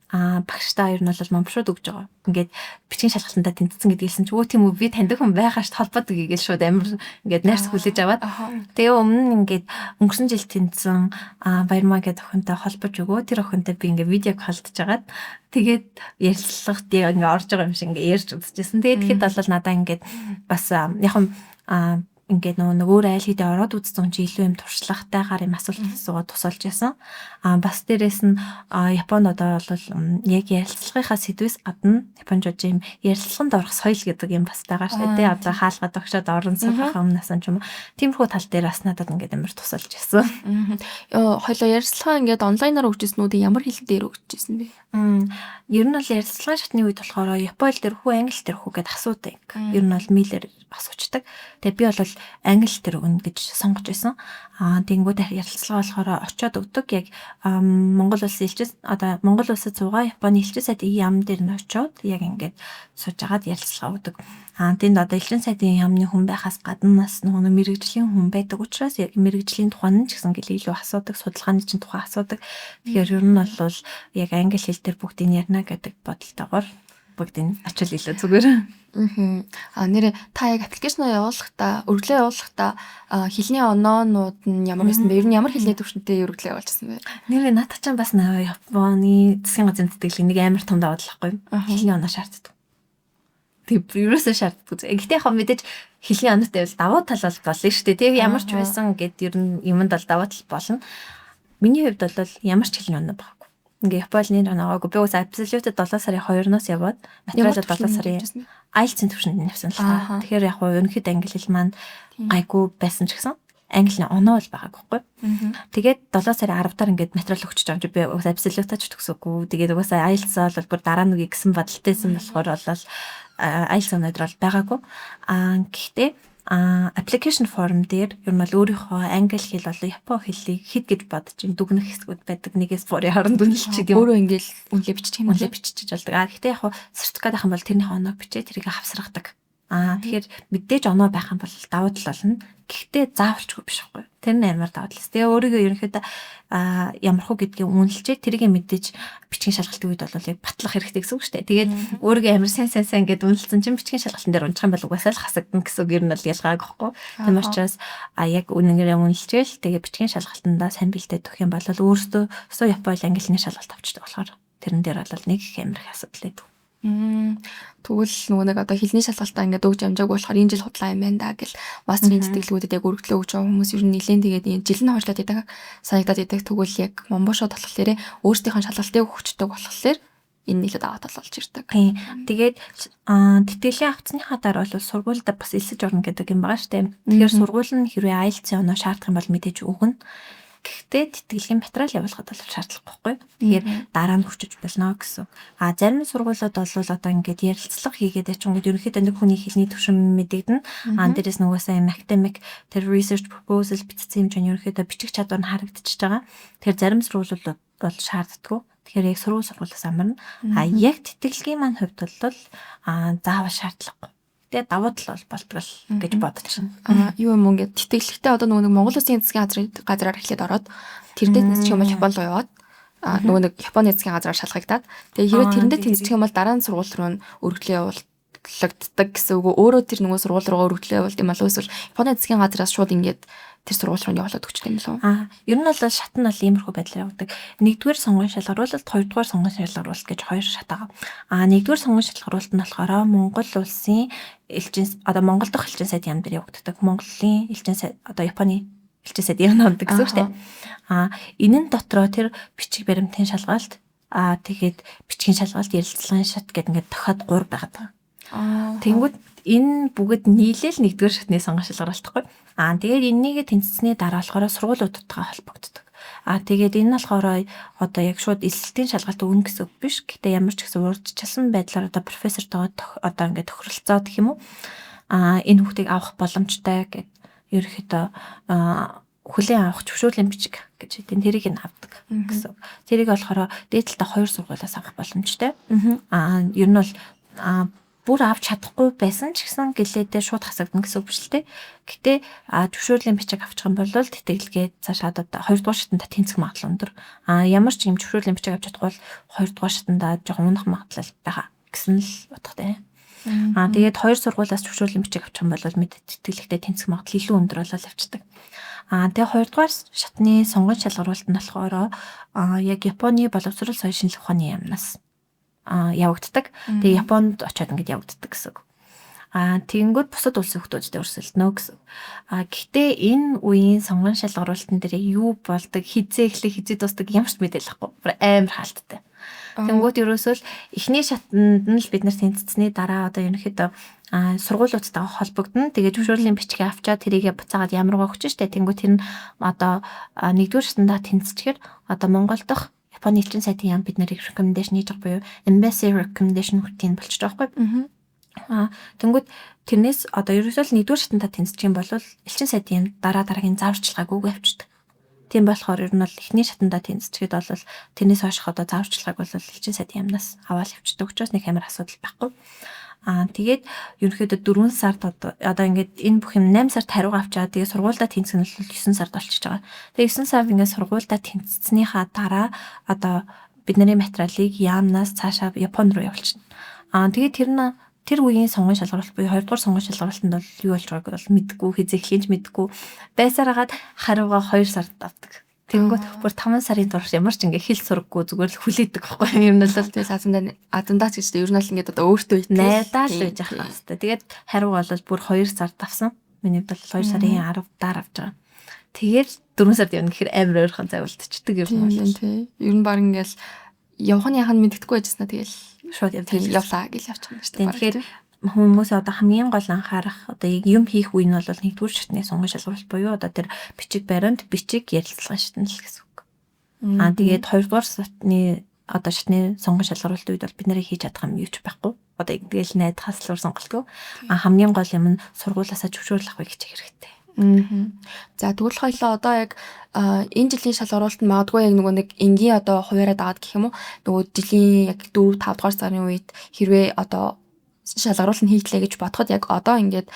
багштай ер нь бол момшууд өгж байгаа. Ингээд бичгийн шалгалтандаа тэнцсэн гэдгийг хэлсэн чи өө тийм үү, би таньдаг хүн байгаа ш, холбоод өгье гэж шууд амар ингээд найрс хүлээж аваад, тэгээ өмнө нь ингээд өнгөрсөн жил тэнцсэн Баярмаа гэдэг охинтой холбож өгөө. Тэр охинтой би ингээд видео call дож агаад, тэгээд ярилцлагт ингээд орж байгаа юм шиг ингээд ярьж үзчихсэн. Тэгээд тэгэхэд бол надаа ингээд бас яг Ингээд нөгөө нэг өөр айл хэдийн ороод үзсэн чи илүү юм туршлагатайгаар юм асуулт асуугаад тусалж ясан. Бас дээрэс нь Японд одоо бол яг ярилцлагынхаа сэдвээс гадна японочууд юм ярилцлаганд орох соёл гэдэг юм бас байгаа шүү дээ. Одоо хаалгаа тогшоод орон суух өмнөөс ч юм уу. Тиймэрхүү тал дээр бас надад ингээд амар тусалж ясан. Хоёлоо ярилцлага ингээд онлайнаар өгчээсэн үү? Ямар хэл дээр өгчээсэн бэ? Ер нь бол ярилцлагын шатны үед болохоор япон хэл дээр хүү, англи дээр хүү гэдээ асуудаг. Ер нь бол мэйлээр асуучдаг. Тэгээ би бол англи дээр өгнө гэж сонгож байсан. Тэгэнгүүт ярилцлага болохоор очиод өгдөг. Яг Монгол улсын элчин, одоо Монгол улсад суугаа Японы элчин сайдын яам дээр нь очиод яг ингээд сууж агаад ярилцлага өгдөг. Тэнд одоо элчин сайдын яамны хүн байхаас гадна нас нөгөө мэрэгжлийн хүн байдаг учраас яг мэрэгжлийн тухай нь ч гэсэн гэл илүү асуудаг, судалгааны чинь тухай асуудаг. Тэгэхээр ер нь бол яг англи хэл дээр бүгдийг ярина гэдэг бодолтойгоор бүгдийг очил илүү зүгээр. Нэрээ та яг application аа явуулахдаа, өргөдлөө явуулахдаа хэлний оноонууд нь ямар байсан бэ? Ер нь ямар хэлний түвшинтэй өргөдлөө явуулчихсан бэ? Нэрээ надад ч бас Японы засгийн газрын тэтгэлэг нэг амар том давуу тал байхгүй юу? Хэлний оноо шаарддаг. Тэг ерөөсөө шаарддаг. Гэтэ яг мэдээж хэлний оноотой байвал давуу тал бол болно шүү дээ. Тэг ямар ч байсан гэд ер нь юмд бол давуу тал болно. Миний хувьд бол ямар ч хэлний оноо байхгүй. Ингээ Японы оноогүй. Би уус absolute 7 сарын 2-наас яваад материалаа 7 сарын IELTS-ийн түвшинд явсан л та. Тэгэхээр яг хуу ерөнхийдөө англи хэл маань гайгүй байсан ч гэсэн англи оноо бол байгаагүй байхгүй. Тэгээд 7 сарын 10 дахь ингээд материал өгч байгаа юм чи би уус absolute ч төгсөөгүй. Тэгээд угаасаа IELTS бол бүр дараа нүгий гэсэн бодолтойсэн болохоор бол IELTS өнөдөр бол байгаагүй. Гэхдээ application form дээр ер нь бол өөрийнхөө англи хэл болон япон хэлийг хэд гэж бодож ин дүгнэх хэсгүүд байдаг. Нэгээс 3-ын хооронд үнэлж чиг юм. Өөрөө ингээл үнэлээ бичих юм. Үнэлээ бичиж болдог. Гэхдээ яг сертификат авах юм бол тэрнийхээ оноог бичээ тэрийг хавсаргадаг. Тэгэхээр мэдээж оноо байх юм бол давуу тал болно. Гэхдээ заавалчгүй биш байхгүй. Тэр нь амар давуу тал. Тэгээ өөрийгөө ерөнхийдөө ямар хуу гэдгийг үнэлжээ тэрийг мэдээж бичгийн шалгалтын үед бол яг батлах хэрэгтэй гэсэн үг шүү дээ. Тэгээд өөрийгөө амар сайн сайн сайн гэдээ үнэлсэн чинь бичгийн шалгалтын дээр унчих юм бол угаасаа л хасагдана гэсэн үг, ер нь бол ялгааг байхгүй. Тийм учраас яг үнэнээрээ үнэлжээл тэгээ бичгийн шалгалтандаа сайн бэлдээд өгөх юм бол өөрөөсөө Япон английн шалгалт авчдаг болохоор тэрэн дээр бол нэг их амар их асуудал байдаг. Тэгвэл нөгөө нэг одоо хэлний шалгалтаа ингээд өгж амжаагүй болохоор энэ жил худлаа юм байна да гэл мастерын тэтгэлгүүдэд яг өргөдлөө өгч байгаа хүмүүс ер нь нэлээд тэгээд энэ жил нь хойшлоод идэг санагдаад идэг. Тэгвэл яг Монбошо болохоор өөрсдийнхөө шалгалтыг өгчдөг болохоор энэ нийлээд даваа тал болж ирдэг. Тийм. Тэгээд тэтгэлийн авцсныхаа дараа бол сургуульд бас элсэж орно гэдэг юм байгаа штэ. Тэгэхээр сургууль нь хэрвээ IELTS-ийн оноо шаардах юм бол мэдээж өгнө. Гэхдээ тэтгэлгийн материал явуулахад бол шаардлагагүй байхгүй. Тэгэхээр дараа нь хүчиж болно гэсэн. Зарим сургуулиуд бол одоо ингээд ярилцлага хийгээд ячингууд ерөнхийдөө нэг хүний хэлний түвшин мэдэгдэнэ. Дээрээс нугасаа юм academic тэр research proposal бичсэн юм чинь ерөнхийдөө бичих чадвар нь харагдчихж байгаа. Тэгэхээр зарим сургуулиуд бол шаарддаггүй. Тэгэхээр яг сургууль сургуулиас амарна. Яг тэтгэлгийн маань хувьд бол заавал шаардлагагүй. Тэгээ давуу тал бол болтгол гэж бодож байна. Юу юм ингээд тэтгэлэгтээ одоо нөгөө нэг Монгол Улсын засгийн газраар эхлээд ороод тэр дээр тэнцчих юм бол Япон руу яваад нөгөө нэг Японы засгийн газраар шалгагдаад тэгээ хэрвээ тэрэндээ тэнцчих юм бол дараа нь сургууль руу нь өргөдлөө явуулагддаг гэсэн үг. Өөрөө тэр нөгөө сургууль руугаа өргөдлөө явуулд юм болов эсвэл Японы засгийн газраас шууд ингээд тэр сургууль руу явуулаад өгчтэй юм болов уу? Ер нь бол шат нь бол иймэрхүү байдлаар явдаг. Нэгдүгээр сонгон шалгаруулалт, хоёрдугаар сонгон шалгаруулалт гэж хоёр шат байгаа. Нэгдүгээр сонгон шалгаруулалт нь болохоор Монгол улсын элчин, одоо Монгол дахь элчин сайд яам дээр явагддаг. Монголын элчин сайд одоо Японы элчин сайд яам гэдэг гэсэн үг шүү дээ. Энэ нь дотроо тэр бичиг баримтын шалгалт, тэгээд бичгийн шалгалт, ярилцлагын шат гэдэг ингээд дахиад 3 байгаад байгаа. Тэнгүүд энэ бүгд нийлээл нэгдүгээр шатны сонгон шалгаруулалт байхгүй. Тэгээд энэнийгээ тэнцсэний дараа болохоор сургуулиудтайгаа холбогддог. Тэгээд энэ нь болохоор одоо яг шууд элсэлтийн шалгалт өгнө гэсэн үг биш. Гэтэ ямар ч гэсэн урьдчилсан байдлаар одоо профессортойгоо одоо ингээд тохиролцоод гэх юм уу. Энэ хүүхдийг авах боломжтой гэд ерөөхдөө хүлээн авах зөвшөөрлийн бичиг гэж хэлдэг. Тэрийг нь авдаг гэсэн. Тэрийг болохоор дээд талдаа хоёр сургуулиас авах боломжтой. Ер нь бол бүр авч чадахгүй байсан ч гэсэн гэлээдээ шууд хасагдана гэсэн үг биш л дээ. Гэтэ зөвшөөрлийн бичиг авчих юм бол тэтгэлгээ цаашаа одоо 2 дугаар шатанда тэнцэх магадлал өндөр. Ямар ч юм зөвшөөрлийн бичиг авч чадахгүй бол 2 дугаар шатанда жоохон унах магадлал байгаа гэсэн л утгатай. Тэгээд хоёр сургуулиас зөвшөөрлийн бичиг авчих юм бол мэдээ тэтгэлэгтээ тэнцэх магадлал илүү өндөр болол явцдаг. Тэгээ 2 дугаар шатны сонгон шалгаруулалт нь болохоор яг Японы боловсрол соёл шинжлэх ухааны яамнаас явагддаг. Тэгээ Японд очиод ингээд явагддаг гэсэн үг. Тэгэнгүүт бусад улсын хүүхдүүдтэй өрсөлдөнө гэсэн. Гэхдээ энэ үеийн сонгон шалгаруулалтан дээр юу болдог, хизээ эхлэх, хизээ дуустдаг ямар ч мэдээлэл байхгүй. Бүр амар хаалттай. Тэнгүүт ерөөсөө л эхний шатанд нь л бид нар тэнцсэний дараа одоо ерөнхийдөө сургуулиудтайгаа холбогдоно. Тэгээ зөвшөөрлийн бичгээ авчаад тэрийгэ буцаагаад ямар өгч штэ. Тэнгүүт тэр нь одоо нэгдүгээр шатандаа тэнцчихэр одоо Монгол дахь Японы элчин сайдын яам бид нарыг recommendation хийж байгаа буюу embassy recommendation хүртийн болчихж байгаа байхгүй. Тэнгүүд тэрнээс одоо ерөөсөө л нэгдүгээр шатандаа тэнцчих юм бол элчин сайдын яам дараа дараагийн зааварчилгааг үгүй авчдаг. Тийм болохоор ер нь бол эхний шатандаа тэнцчихэд бол тэрнээс хойших одоо зааварчилгааг бол элчин сайдын яамнаас аваад явчихдаг учраас нэг амар асуудал байхгүй. Тэгээд ерөнхийдөө 4 сард одоо ингээд энэ бүх юм 8 сард хариугаа авчаад, тэгээд сургуульдаа тэнцэх нь бол 9 сард болчихж байгаа. Тэгээд 9 сард ингээд сургуульдаа тэнцснийхаа дараа одоо бидний материалыг яамнаас цаашаа Япон руу явуулчихна. Тэгээд тэр нь тэр үеийн сонгон шалгаруулалт буюу 2 дугаар сонгон шалгаруулалтанд бол юу болж байгааг бол мэдэхгүй, хэзээ эхлэхийг ч мэдэхгүй байсаар хагаад хариугаа 2 сард авдаг. Тэгэнгүүт бүр 5 сарын турш ямар ч ингээ хэл сураггүй, зүгээр л хүлээдэг байхгүй юм. Ер нь бол Тэгэл азандаа ч гэж ер нь л ингээд одоо өөртөө итгэл найдаа л байж ахах хэвээр. Тэгээд хариу бол бүр 2 сард авсан. Миний бол 2 сарын 10 дараа авч байгаа. Тэгээд 4 сард явна гэхээр амар ойрхон зай үлдчихдэг ер нь бол. Тий. Ер нь баг ингээл явах нь яхаа мэддэхгүй байжснаа тэгэл шууд явлаа гэж явчихна шүү дээ. Тэгэхээр хүмүүс одоо хамгийн гол анхаарах одоо яг юм хийх үе нь бол нэгдүгээр шатны сонгон шалгаруулалт буюу одоо тэр бичиг баримт, бичиг, ярилцлагын шатна л гэсэн үг. Тэгээд хоёрдугаар шатны одоо шатны сонгон шалгаруулалт үед бол бид нарыг хийж чадах юм юу ч байхгүй. Одоо тэгэл найдахаас л сонголтгүй. Хамгийн гол юм нь сургуулиасаа зөвшөөрөл авах хичээх хэрэгтэй. За, тэгвэл хоёлоо одоо яг энэ жилийн шалгаруулалт нь магадгүй яг нөгөө нэг энгийн одоо хуваараа дагаад гэх юм уу, нөгөө жилийн яг 4 5 дугаар сарын үед хэрвээ одоо шалгаруулалт нь хийглээ гэж бодоход, яг одоо ингээд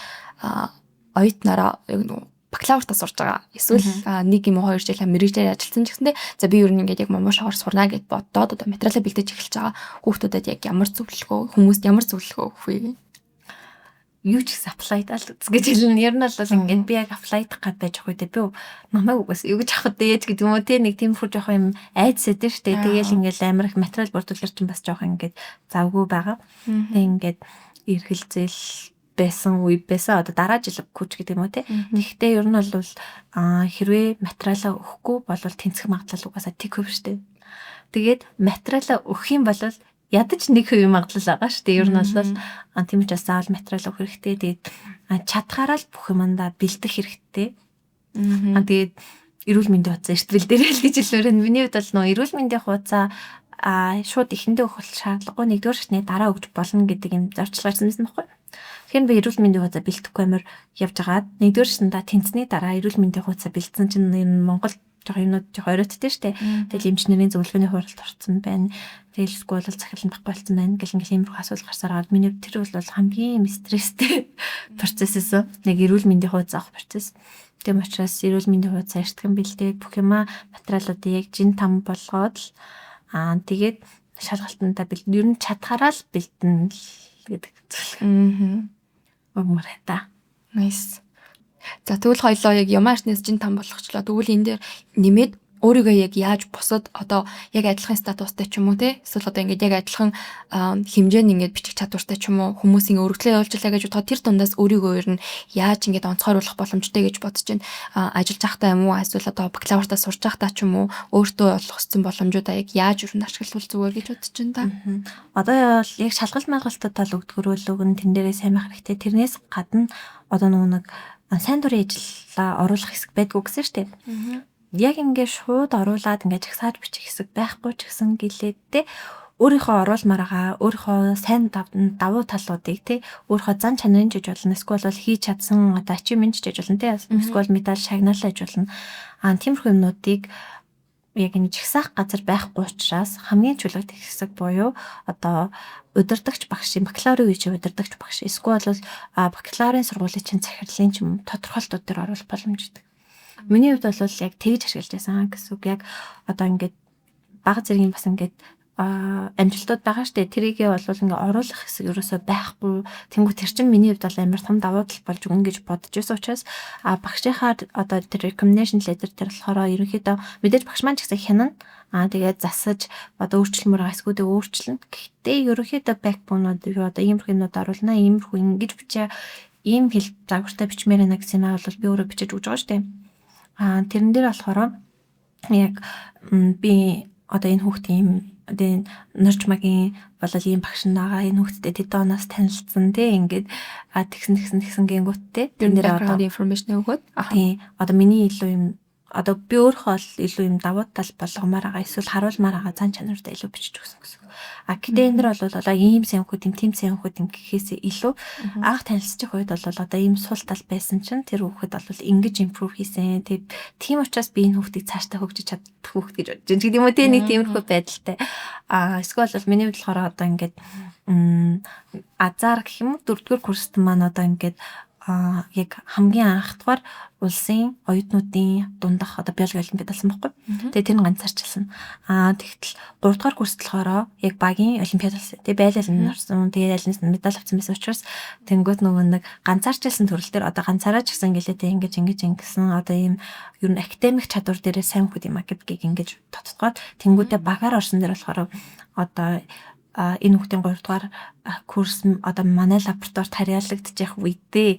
оюутнараа яг нөгөө бакалавртаа сурж байгаа. Эсвэл нэг юм уу 2 жил мэргэжлээр ажилласан ч гэсэндээ, за, би ер нь ингээд яг Монбошогоор сурна гэд боддоод одоо материалаа бэлдэж эхэлж байгаа хүүхдүүдэд яг ямар зөвлөгөө, хүмүүст ямар зөвлөгөө өгөх вэ? Юу ч гэсэн apply даа л үз гэж хэлнэ. Ер нь бол ингээд би яг apply дах гад байж байгаа үедээ би намайг угаас юу гэж авах вэ гэдэг юм уу те, нэг тийм хөр жоох юм айдас өдөө штэ. Тэгээл ингээд амар их материал бүрдүүлэр чинь бас жоох ингээд завгүй байгаа. Тэг ингээд эргэлзэл байсан үе байсан. Одоо дараа жил өгөхгүй ч гэдэг юм уу те. Тэгэхдээ ер нь бол хэрвээ материалаа өгөхгүй бол тэнцэх магадлал угаасаа 1% штэ. Тэгээд материалаа өгөх юм бол ядаж 1% магадлал байгаа шүү дээ. Ер нь бол тийм учраас заавал материал өгөх хэрэгтэй. Тэгээд чадхаараа л бүх юмдаа бэлдэх хэрэгтэй. Тэгээд эрүүл мэндийн хуудасаа эрт бэлдээрэй л гэж хэлмээр байна. Миний хувьд бол нөө эрүүл мэндийн хуудасаа шууд эхэндээ өгөх шаардлагагүй, нэгдүгээр шатны дараа өгч болно гэдэг юм зарчил гарсан байсан байхгүй. Тэгэхээр би эрүүл мэндийн хуудасаа бэлтгэхгүй амар явж байгаад нэгдүгээр шатандаа тэнцсэний дараа эрүүл мэндийн хуудасаа бэлдсэн чинь энэ Монгол жоох юмнууд жоох оройттой штэ. Тэгэл эмч нарын зөвлөгөөний хуралд орцсон байна. Тэгэл эсвэл бол захирал нь байхгүй болсон байна гэл ингээл иймэрхүү асуудал гарсаар аваад миний тэр бол хамгийн стресстэй процесс эсэн. Нэг эрүүл мэндийн хуудас авах процесс. Тийм учраас эрүүл мэндийн хуудас эртгэн бэлдээд, бүх юмаа материалуудыг яг жин там болгоод л тэгээд шалгалтандаа бэлдэн. Ер нь чадхаараа л бэлдэн л гэдэг зүйл. Өгмөр та. Nice. За, тэгвэл хоёлоо яг ямаа эртнээс жин там болгочлоо. Тэгвэл энэ дээр нэмээд өөрийгөө яг яаж бусад одоо яг адилхан статустай ч юм уу те, эсвэл одоо ингээд яг адилхан хэмжээнд ингээд бичих чадвартай ч юм уу хүмүүсийн өргөдлөө явуулжлаа гэж бодоход тэр дундаас өөрийгөө ер нь яаж ингээд онцгойруулах боломжтой гэж бодож байна? Ажиллаж байхдаа юм уу, эсвэл одоо бакалавртаа сурж байхдаа ч юм уу, өөртөө олгоцсон боломжуудаа яг яаж ер нь ашиглавал зүгээр гэж бодож байна та? Одоо яг шалгалт малгалтад тал өгдгөрөөл өгөн, тэн дээрээ сайн байх хэрэгтэй. Тэрнээс гадна одоо нөгөө нэг сайн дурын ажиллаа оруулах хэсэг байдгүй гэсэн шүү дээ. Яг ингээд шууд оруулаад ингээд жагсааж бичих хэсэг байхгүй ч гэсэн гэлээдтэй өөрийнхөө оруулмаар байгаа өөрийнхөө сайн давуу талуудыг те, өөрийнхөө зан чанарын жиж болно, эсвэл бол хийж чадсан одоо achievement жиж болно те, эсвэл медаль шагнаалаа гэж болно. Тиймэрхүү юмнуудыг яг энэ жагсаах газар байхгүй учраас хамгийн чөлөөт хэсэг буюу одоо удирдагч багшийн, бакалаврын үеийн удирдагч багш эсвэл бол бакалаврын сургуулийн чинь захирлын ч юм тодорхойлтууд дээр оруулах боломжтой. Миний хувьд бол яг тэгж ашиглаж байсан гэсэн үг. Яг одоо ингээд бага зэргийн бас ингээд Амжилтууд байгаа штэ. Тэрийгээ бол ингээ оруулах хэсэг ерөөсөө байхгүй. Тэнгүү тэр чинь миний хувьд бол амар том давуу тал болж өгнө гэж бодож байсан учраас багшийнхаа одоо тэр recommendation letter тэр болохоор ерөнхийдөө мэдээж багш маань ч гэсэн хянана. Тэгээд засаж одоо өөрчлөмөр байгаа хэсгүүдээ өөрчилнө. Гэхдээ ерөнхийдөө backbone-ууд юу одоо иймэрхүү юмнууд оруулна, иймэрхүү ингэж бичээ, ийм хэл загвартай бичмээр байна гэсэн юм бол би өөрөө бичиж өгч байгаа штэ. Тэрэн дээр болохоор яг би одоо энэ хүүхдийн ийм одоо энэ Норчмагийн болол ийм багш нь байгаа, энэ хүүхдтэй тэдэн оноос танилцсан тий, ингээд тэгсэн тэгсэн тэгсэн гингүүттэй тэр нэр одоо information өгөөд. Тий, одоо миний илүү юм одоо би өөрийнхөө л илүү юм давуу тал болгомоор байгаа, эсвэл харуулмаар байгаа зан чанартай илүү бичиж өгсөн гэсэн. Гэтэ энэ дэр бол одоо ийм сайн хүүхэд юм, тийм сайн хүүхэд юм гэхээсээ илүү анх танилцчих үед бол одоо ийм сул тал байсан чинь тэр хүүхэд бол ингэж improve хийсэн. Тэг тийм учраас би энэ хүүхдийг цаашдаа хөгжиж чадах хүүхэд гэж бодож байна гэдэг юм уу те, нэг тиймэрхүү байдалтай. Эсвэл бол миний хувьд болохоор одоо ингээд азар гэх юм уу, дөрөвдүгээр курст маань одоо ингээд яг хамгийн анхдугаар улсын оюутнуудын дундах одоо биологи олимпиад болсон байхгүй. Тэгээ тэр нь ганцаарчилсан. Тэгтэл 3 дугаар курст болохоор яг багийн олимпиад болсон. Тэгээ байлал нь орсон. Тэгээ аль нь медаль авсан байсан учраас тэнгуут нөгөө нэг ганцаарчилсан төрөл дээр одоо ганцаараа ч гэсэн ингэлээ тэг ингэж ингэж ингэсэн одоо ийм ер нь академик чадвар дээрээ сайн хүмүүс юм а гэдгийг ингэж тодтогоод, тэнгуүтээ багаар орсон дээр болохоор одоо энэ хүүхдийн 3 дугаар курс одоо манай лабораторид харьяалагдчих үедээ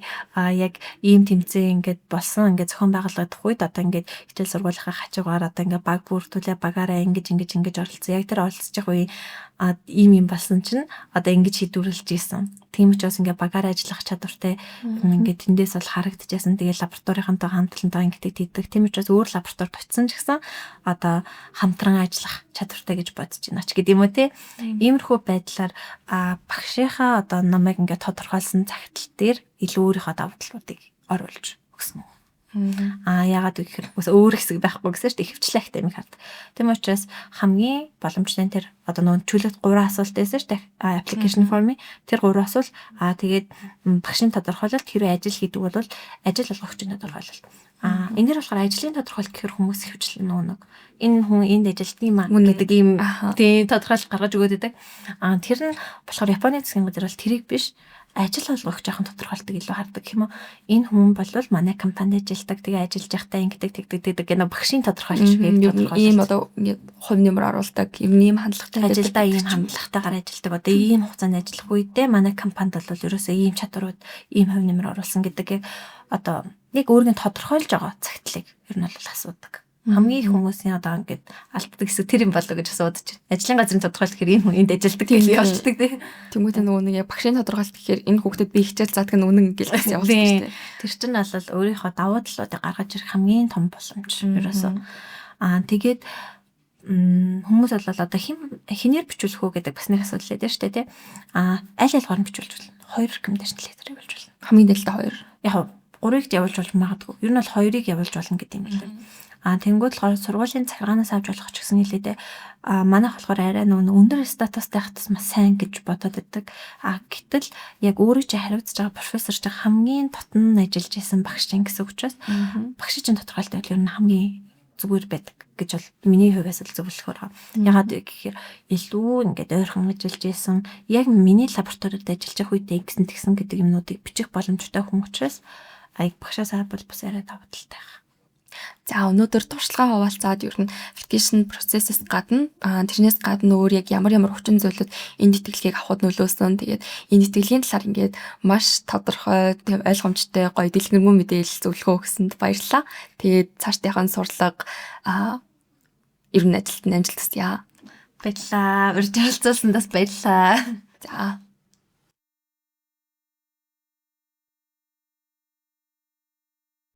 яг ийм тэмцээн ингээд болсон, ингээд зохион байгуулагдах үед одоо ингээд хичээл сургуулийнхаа хажуугаар одоо ингээд баг бүрдүүлээ, багаараа ингэж ингэж ингэж оролцсон. Яг тэр оролцож үе ийм юм болсон чинь одоо ингэж шийдвэрлэж исэн. Тийм учраас ингээд багаараа ажиллах чадвартай ингээд тэндээс бол харагдчихсан. Тэгээ лабораторийнхантай хамтлантайгаа ингээд хийдэг. Тийм учраас өөр лабораторид очисон ч гэсэн одоо хамтран ажиллах чадвартай гэж бодож байна ч гэдэг юм уу те. Иймэрхүү байдлаар багшийнхаа одоо намайг ингээд тодорхойлсон цагтл дээр илүү өөрийнхөө давуу талуудыг оруулж өгсөн. Яагаад вэ гэхээр ус өөр хэсэг байхгүй гэсэн шүү дээ. Ихэвчлэн академик хард. Тийм учраас хамгийн боломжтой тэр одоо нөгөө чөлөөт гурван асуулт байсан шүү дээ. Application form-ы тэр гурван асуулт, тэгээд багшийн тодорхойлолт, хэрвээ ажил хийдэг бол ажил олгогчийн тодорхойлолт. Энэ дэр болохоор ажлын тодорхойлолт гэхэр хүмүүс ихэвчлэн нөгөө нэг энэ хүн энд ажилтдаг юм а гэдэг ийм тийм тодорхойлолт гаргаж өгөөд байдаг. Тэр нь болохоор Японы засгийн газар бол тэрийг биш, ажил олгогч жоохон тодорхойлдог илүү хардаг юм уу? Энэ хүн бол манай компанид ажилладаг. Тэгээ ажиллаж байхдаа ингэдэг, тэгдэг тэгдэг гэнэ багшийн тодорхойлолт яг тодорхойлолт. Ийм одоо ингээд хувь нэмэр оруулдаг. Ер нь ийм хандлагатай. Ажилдаа ийм хандлагатайгаар ажилладаг. Одоо ийм хугацаанд ажиллах үедээ манай компанид бол ерөөсөө ийм чадварууд, ийм хувь нэмэр оруулсан гэдэг яг одоо яг өөрийн тодорхойлж байгаа цагтлыг ер нь бол асуудаг. Хамгийн их хүмүүсийн одоо ингээд алддаг хэсэг тэр юм болоо гэж асуудаж байна. Ажлын газрын тодорхойлолт гэхээр энэ хүн энд ажилладаг гэж явуулдаг тий. Тэнгүүтээ нөгөө нэг яг багшийн тодорхойлолт гэхээр энэ хүүхдэд би хичээл заадаг нь үнэн гэж бас явуулдаг шүү дээ. Тэр чинь бол өөрийнхөө давуу талуудыг гаргаж ирэх хамгийн том боломж ерөөсөө. Тэгээд хүмүүс бол одоо хэн хинээр бичүүлэх үү гэдэг бас нэг асуудал байдаг шүү дээ тий. Аль альгаар нь бичүүлж болно. Хоёр recommendation letter явуулж болно. Хамгийн дээлтэй хоёр. Яг гурыг явуулж болж магадгүй. Ер нь бол хоёрыг явуулж болно гэдэг юм билээ. Тэнгүүд болохоор сургуулийн захиргаанаас авч болох ч гэсэн хэлээ дээ. Манайх болохоор арай нөгөө өндөр статустай хатас маш сайн гэж бодоод байдаг. Гэтэл яг өөрөө чи хариуцж байгаа профессор чи хамгийн дотн ажиллаж исэн багш чинь гэсэн учраас багш чинь тодорхойлолтой ер нь хамгийн зүгээр байдаг гэж бол миний хувьас л зөвлөхөөр байгаа. Ягаад вэ гэхээр илүү ингээд ойрхон ажиллаж исэн, яг миний лабораторид ажиллаж явах үедээ ингэсэн тэгсэн гэдэг юмнуудыг бичих боломжтой хүн учраас аяг багшаас авбал бас арай давуу талтай байна. За, өнөөдөр туршлагаа хуваалцаад, ер нь application process-ээс гадна, тэрнээс гадна өөр яг ямар ямар хүчин зүйлүүд энэ тэтгэлгийг авахд нөлөөсөн. Тэгээд энэ тэтгэлгийн талаар ингээд маш тодорхой, тийм ойлгомжтой, гоё дэлгэрэнгүй мэдээлэл зөвлөгөө өгсөнд баярлалаа. Тэгээд цаашдынхаа сурлага ер нь ажилд нь амжилт хүсье. Баярлалаа. Урьж оролцуулсандаас баярлалаа. За.